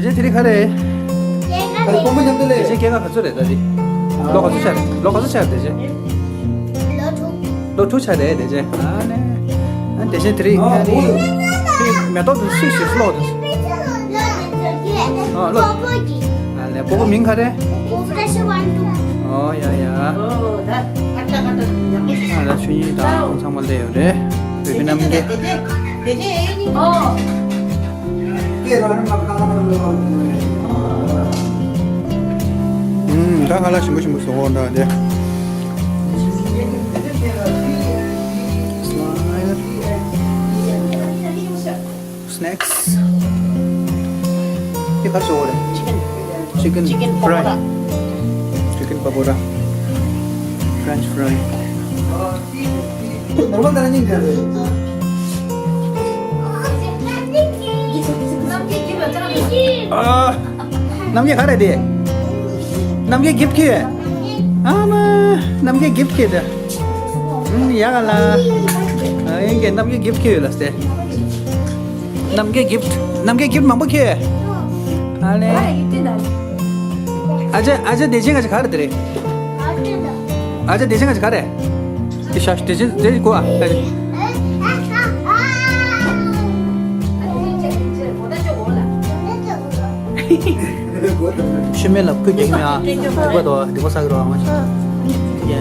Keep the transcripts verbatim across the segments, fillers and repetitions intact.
དེ་རིང་ག་རེ། སྐྱེས་སྐར་རེད། དེ་རིང་སྐྱེས་སྐར་ག་ཚོད་རེད་ད་དེ། ལོ་ག་ཚོད་ཆགས་རེད། ལོ་ག་ཚོད་ཆགས་རེད་དེ་རིང་། ལོ་དྲུག་ལོ་དྲུག་ཆགས་རེད་དེ་རིང་། ཨ་ནི། ཨ་དེ་རིང་དེ་རིང་ཨ་ནི། དེ་མེ་ཏོག་དེ་སུས་ཤིག་སློག་དེ། ཨ་ལོ། ཨ་ལས་སྤོ་བོ་མིང་ག་རེ། ཨོ་ཡ་ཡ། ཨ་ལ་ཆོས་ཉིད་དང་ཚང་མ་སླེབས་ཡོད་རེད། བོད་པའི་རྣམ་རྒྱལ། ཨུམ། ད་ཁ་ལག་ཞིམ་པོ་ཞིམ་པོ་བཟོ་འོང་ད་དེ། སི་ནེག་སི། དེ་ག་རེ་བཟོ་འོང་རེད། ཅི་ཀེན། ཅི་ཀེན། ཅི་ཀེན་ཕ་ཀོ་ར། ཅི་ཀེན་པ་ཀོ་ར། ཕྲེན་ཆི་ཕ་རའི། ཨ། རྣམ་རྒྱལ་ག་རེ་དེ། རྣམ་རྒྱལ་གིབ་ཁྱེར། ཨ་མ། རྣམ་རྒྱལ་གིབ་ཁྱེར་དེ། ཨུམ། ཡ་ག་ལ། ཨ་ཡིན་གྱི་རྣམ་རྒྱལ་གིབ་ཁྱེར་ཡོད་ལ་སྟེ། རྣམ་རྒྱལ་གིབ། རྣམ་རྒྱལ་གིབ་མང་པོ་ཁྱེར། ཨ་ལེ། ཨ་ཅག་ཨ་ཅག་བདེ་ཆེན་ག་ཅིག་ག་རེ་དེ་རེད། ཨ་ཅག་བདེ་ཆེན་ག་ཅིག་ག་རེ། དེ་ཤ་དེ་ཆེན་དེ་གོ་ཨ། ཤི་མེད་ལ་ཁུ་རྒྱག་མེད་ཨ། སྡིག་པ་དོ་སྡིག་པ་བསགས་རོགས་ཨ་མ་ཤི། ཡ་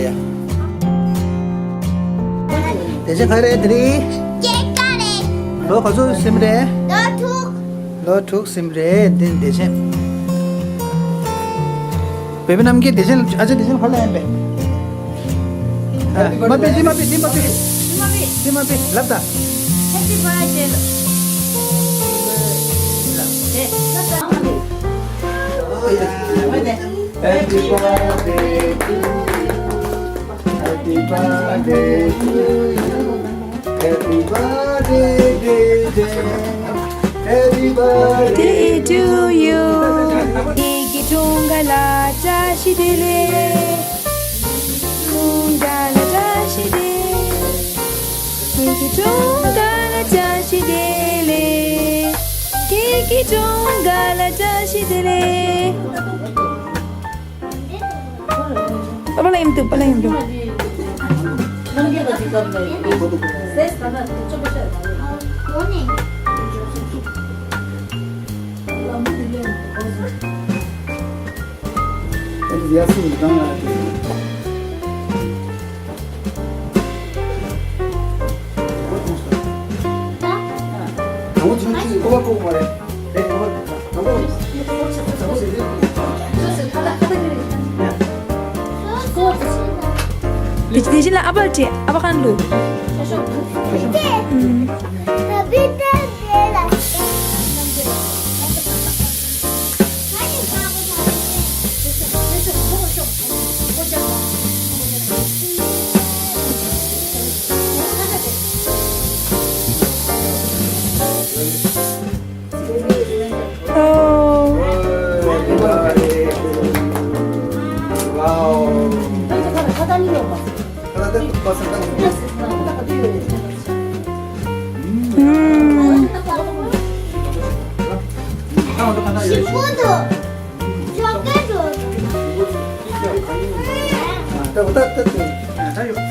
ཡ། དེ་ཆེན་ག་རེ་དེ་རེད། སྐྱེས་སྐར་རེད། ལོ་ག་ཚོད་ཟིན་རེད། ལོ་དྲུག་ལོ་དྲུག་ཟིན་རེད་འདི་བདེ་ཆེན། བོད་པའི་རྣམ་རྒྱལ་བདེ་ཆེན་ཨ་ཅེ་བདེ་ཆེན་ཕར་ལ་ཡིན་པས། ཨ། མ་པེ་འདི་མ་པེ་འདི་མ་པེ། འདི་མ་པེ་ལབ་ད། Happy birthday. Happy birthday to you. Happy birthday to you. Happy birthday, dear Jane. Happy birthday to you. ཁྱེད་ཀྱི་འཁྲུངས་སྐར་ལ་བཀྲ་ཤིས་བདེ་ལེགས། འཁྲུངས་སྐར་ལ་བཀྲ་ཤིས་བདེ་ལེགས། ཁྱེད་ཀྱི་འཁྲུངས་སྐར་ལ་བཀྲ་ཤིས་བདེ་ལེགས། ཁྱེད་ཀྱི་འཁྲུངས་སྐར་ལ་བཀྲ་ཤིས་བདེ་ལེགས། པ་ལ་ཡིན་འདུག་པ་ལ་ཡིན་འདུག་དེ་དེ་བཞིན་ལ་ཨ་ཕར་བྲིས་ཨ་ཕ་ཁང་ལུ།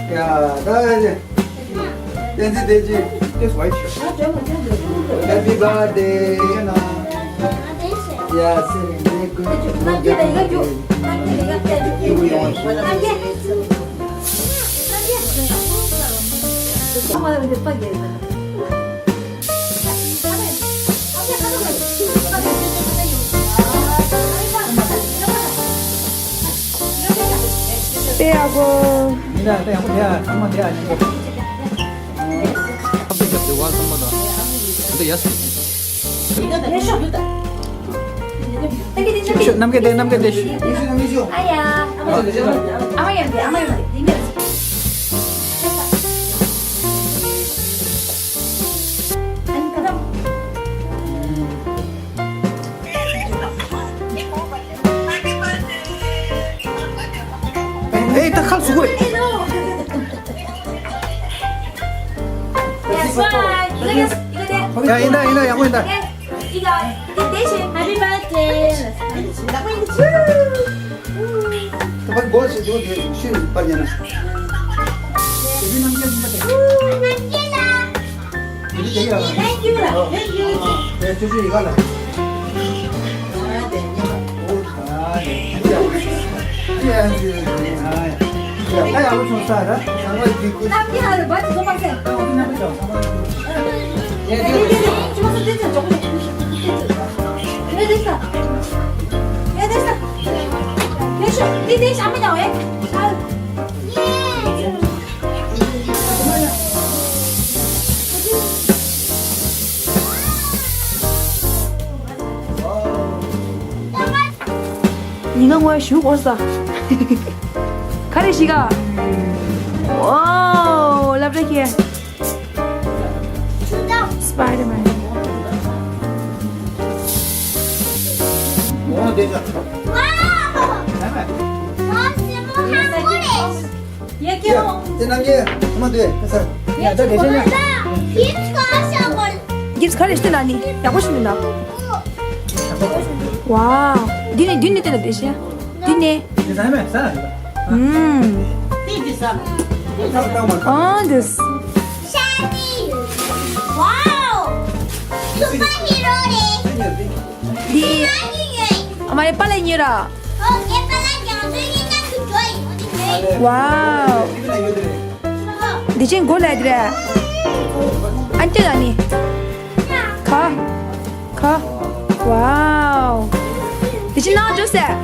ཡ། ད་ཡ། བསྟན་འཛིན་བདེ་ཆེན། Happy birthday. ཡ། སེམས་ནས་ཀུན། དེ་ཡག་པོ། མི་ལ་དེ་ཡག་པོ་དེ་ཡ་ཚང་མ་དེ་ཡ་ཞིག་ཨ་ཕ་རྒྱབ་དེ་བ་ཚང་མ་དང་། དེ་ཡ་སུ། ཤོ་ཤོ་ནམ་མཁའ་དེ་ནམ་མཁའ་དེ་ཤོ། ཨ་ཡ། ཨ་མ་ཡ་དེ་ཨ་མ་ཡ་དེ་དེ་ཉེར། ཨེ་ད་ཁ་ལ་ཟུག་གོ་རེད། ཡ་ཡིན་ད་ཡིན་ད་ཡག་པོ་ཡིན་ད། ཡ་ཡིན་ད་ཡིན་ད་ཡག་པོ་ཡིན་ད། Happy birthday. ད་པར་སྒོ་ཕྱེ་འདུག་དེ་ཤུལ་པར་ཉན་ན། Thank you. Thank you. ཉིན་གང་ངོ་ཞུ་གོ་ས། ག་རེ་ཞིག་ག་ཨོ་སློབ་གྲྭ་ཁྱེར། Spider-Man. ཡ་ཀྱོ། དེ་ནང་གི་ཐོ་མ་དེ་ཁ་སར། ཡ་ད་དེ་ཤེས་ན། Gift ག་རེ་སྟེར་ན་ནི་ཡག་པོ་ཞིག་མིན་ན། Wow. འདི་ནི་འདི་ནི་དེ་ལ་དེ་ཤེས། འདི་ནི། དེ་ཟ་མེད་ཟ། ཨུམ། དེ་དེ་ཟ། ཨོ་འདི། ཤ་ནི། Wow. སུ་པར་ཧི་རོ་རེད། འདི། ཨ་མ་ཡེ་པ་ལ་ཉོས་ར། Wow. འདི་ཅན་གོ་ལ་དེ་རེད། ཨན་ཏི་ལ་ནི། ཁ། ཁ། Wow. འདི་ཅན་ནང་འགྲོ་ཟེར།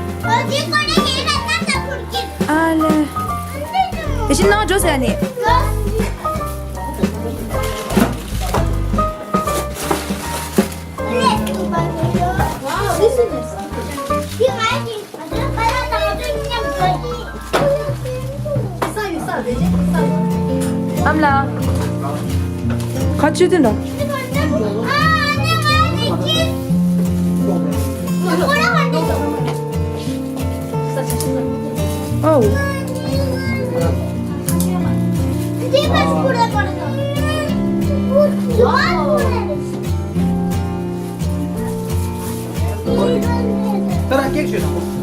ཨ་ལེ། འདི་ཅན་ནང་འགྲོ་ཟེར་ནི། ཨམ་ལ། ཁ་ཆུ་དུ་འདྲ། ཨོ། ད་རང་ཀེག་ཞུས་དང་།